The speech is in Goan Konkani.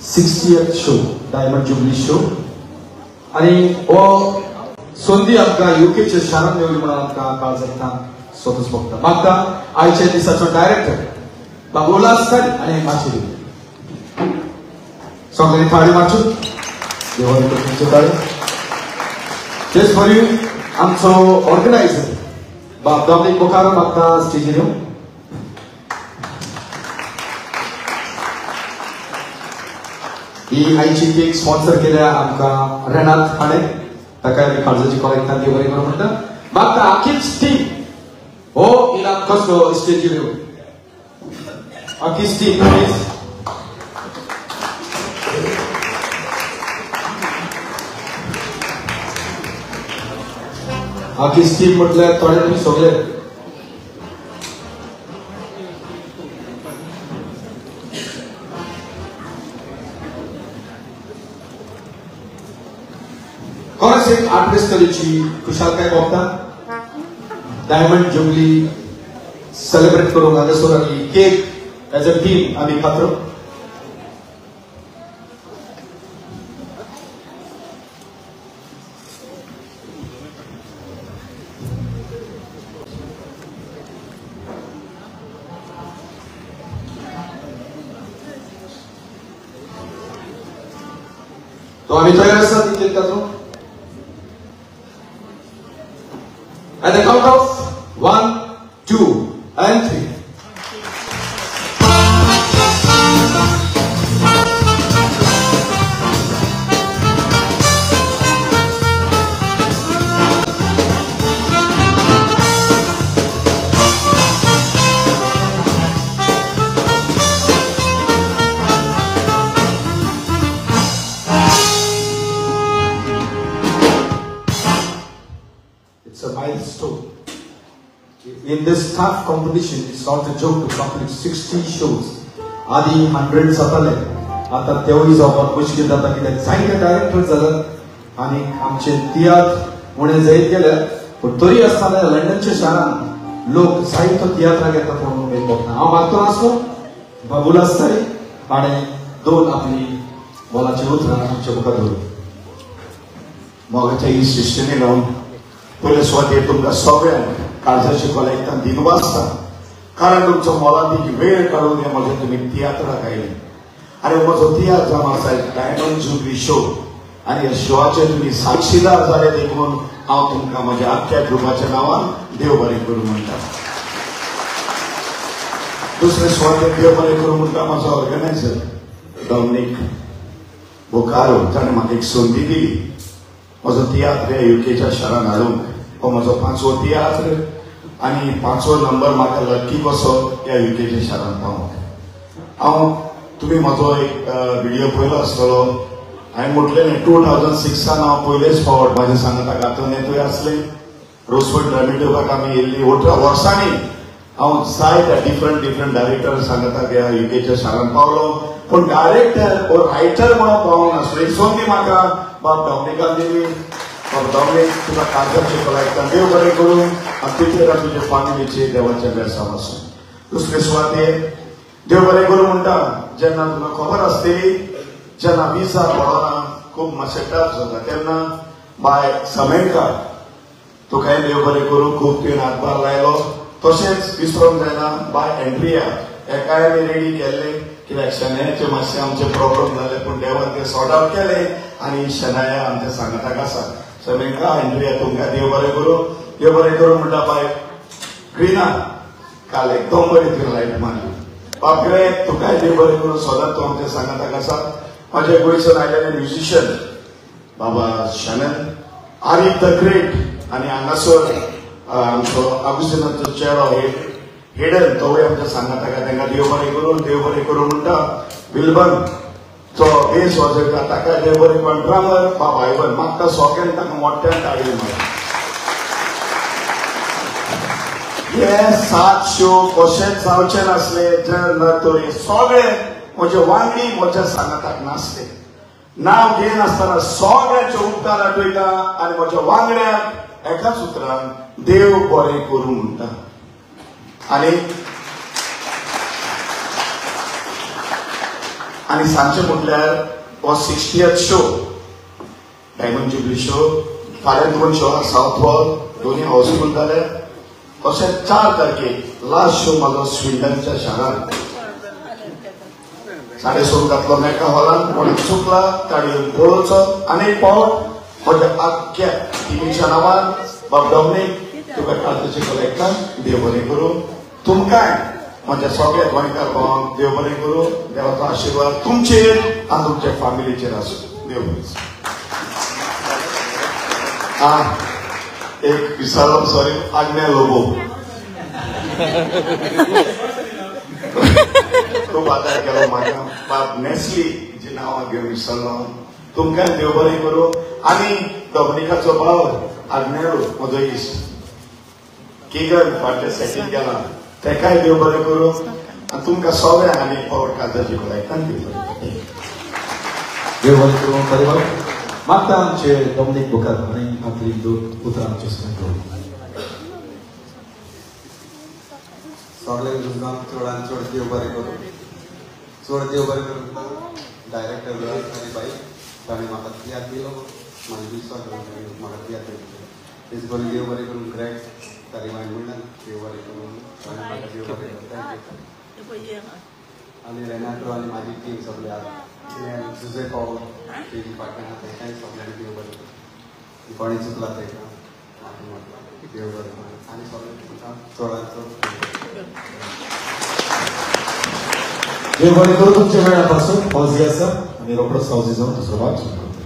60th show, diamond jubilee show. आनी हो संदी आमकां युकेच्या शारांत मेवली म्हणून आमकां काळजांतल्यान स्वतःच बघता. मागता आयच्या दिसाचो डायरेक्टर बाबू उल्हास तारी आनी माचयेर सगळ्यांनी थाळी मारच्यो, देवान तुमच्यो ताळी. तेच परी आमचो ऑर्गनायझर बाब डॉमिनीक बोकारो मागता स्टेजीर येवन. ही आयची केक स्पॉन्सर केल्या आमकां रेनात हाणें, ताका आमी काळजाची कॉलेक्टान देव बरें करूं म्हणटा. मागता आखीच टीम हो इनाम कसलो स्टेजीर येवन, आखीच टीम प्लीज. आखीच टीम म्हटल्यार थोडे तुमी सगळे. खरेंच एक आर्टिस्ट तरेची खुशालकाय भोगता. डायमंड जुबली सेलिब्रेट करूंक हांगासर आनी केक एज अ टीम आमी खातो. तो आमी तयार आसात केक खातो. At the count of 1, 2 and 3. It's a milestone. In this tough competition, it's not a joke to complete 60 shows. आदी 100 जाताले, आतां तेवूय जावपाक मुश्कील जाता कित्याक जायते डायरेक्टर जाल्यात आनी आमचे तियात्र उणें जायत गेल्यात. पूण तरी आसतना लंडनच्या शारांत लोक जायतो तियात्राक येतात म्हणून उमेद भोगता. हांव मागतो आसलो बाबू उल्हास तारी आनी दोन आपली मोलाची उतरां आमच्या मुखार दवरून. मोगाच्या ही सृश्टीने लावन पयले सुवातेर तुमकां सगळ्यांक काळजाचे कॉलेक्टान दिनवासता, कारण तुमचो मोलादीक वेळ काडून हे म्हज्या तुमी तियात्राक आयले. आनी म्हजो तियात्र जावन आसा डायमंड जुबली शो, आनी ह्या शोआचे तुमी साक्षीदार जाले देखून हांव तुमकां म्हज्या आख्ख्या ग्रुपाच्या नांवान देव बरें करूं म्हणटा. दुसरे सुवातेर देव बरें करूं म्हणटा म्हजो ऑर्गनायझर डॉमिनीक बोकारो, ताणें म्हाका एक संदी दिली म्हजो तियात्र ह्या युकेच्या शारांत हाडूंक. हो म्हजो 5वो तियात्र आनी 5वो नंबर म्हाका लक्की कसो ह्या युकेच्या शारांत पावोंक. हांव तुमी म्हजो एक व्हिडियो पळयलो आसतलो. हांवें म्हटलें न्ही 2006 हांव पयलेच फावट म्हाज्या सांगाता गातोनेतूय आसलें, रोसवड ड्रामेटोवाक आमी येयल्ली. 18 वर्सांनी हांव जायत्या डिफरंट डिफरंट डायरेक्टर सांगाता ह्या युकेच्या शारांत पावलो, पूण डायरेक्टर वो रायटर म्हणून पावोंक नासलो. एक संदी म्हाका बाब डॉमिनिकान दिली. बाब डॉमिनीक तुका काळजाचे कलायता देव बरें करूं आनी तुजेर आनी तुजे फामिलीचेर देवाचें बेसांव आसूं. दुसरे सुवातेर देव बरें करूं म्हणटा जेन्ना तुका खबर आसतली जेन्ना विजा पडना खूब मातशें टफ जाता तेन्ना बाय समेंका तुकाय देव बरें करूं, खूब तुवें हातभार लायलो. तशेंच विसरोंक जायना बाय एंड्रिया, एकाय आमी रेडी केल्ले कित्याक शनायाचे मातशे आमचे प्रॉब्लम जाले, पूण देवान ते सॉर्ट आवट केले आनी शनाया आमच्या सांगाताक आसा. समेंका एंड्रिया तुमकां देव बरें करूं. देव बरें करूं म्हणटा बाय ग्रिना, काल एकदम बरी तुवें लायट मारली. बाब ग्रेग तुकाय देव बरें करूं, सदांच तूं आमच्या सांगाताक आसा. म्हज्या गोंयच्यान आयलेले म्युजिशियन बाबा शनन आरिफ the great आनी हांगासर आमचो आगुस्तिनाचो चेडो हेडन तोवूय आमच्या सांगाताक, तांकां देव बरें करूं. देव बरें करूं म्हणटा विल्बन जो बेस वाजयता ताका देव बरें करूं. ड्रमर बाबा आयवन म्हाका सोक्यान ताका मोठ्यान ताळी मार. हे 7 शो कशेंच जावचे नासले जेन्ना तर सगळे म्हजे वांगडी म्हज्या सांगाताक नासले. नांव घेनासतना सगळ्यांचे उपकार आठयता आनी म्हज्या वांगड्यांक एकाच उतरान देव बरें करूं म्हणटा. आनी आनी सांजचें म्हटल्यार हो 60th show diamond jubilee show. फाल्यां 2 शो सावथ हॉल दोन्ही हाऊसफूल जाले. तशेंच 4 तारखेक लास्ट शो म्हाजो स्विंडनच्या शारांत 6:30 जातलो मेका हॉलान. कोणी चुकला ताणी येवन पळोवचो. आनी एक पावट म्हज्या आख्ख्या टिमीच्या नांवान बाब डॉमनीक तुका काळजाचे कलेक्टान देव बरें करूं. तुमकांय म्हज्या सगळ्या गोंयकार भावांक देव बरें करूं. देवाचो आशिर्वाद तुमचेर आनी तुमच्या फामिलीचेर आसूं. देव बरें. एक विसरलो सॉरी, आज्ञा लोबो खूब आदार केलो म्हाका बाब नेस्ली जी नांवां घेवन विसरलो. तुमकां देव बरें करूं. आनी डॉमनिकाचो भाव आग्नेलो म्हजो इश्ट केगन फाटल्या सेटीन गेला तेकाय देव बरें करूं. आनी तुमकां सगळ्यांक आनी एक पावट काळजाची खोलायेन देव बरें करूं. देव बरें करूं परिवार. मागता आमचे डॉमनीक बुकार आनी आपली उतरां आमचे करूं. सगळ्यांक तुमकां चडान चड देव बरें करूं. चड देव बरें करूं. डायरेक्टर आनी बाई ताणें म्हाका तियात्र दिलो, म्हाजे विश्वास म्हाका तियात्र दिलो. तेच बरें देव बरें करूं. ग्रॅक तारी वायन म्हणल्यार देव बरें करूं. म्हाका देव बरें करूं. Thank you. आनी रेनाटो आनी म्हाजी टीम सगळे आसा जुजे पावल तेजी फाटल्यान आसा तेकाय सगळ्यांनी देव बरें करूं. कोणी चुकला तेका माफी मागता. देव बरें करूं. आनी सगळें तुमकां चडान चड देव बरें करूं. तुमच्या वेळा पासून पावजी आसा आनी रोकडो सावजी जावन दुसरो भाग सुरू करतले.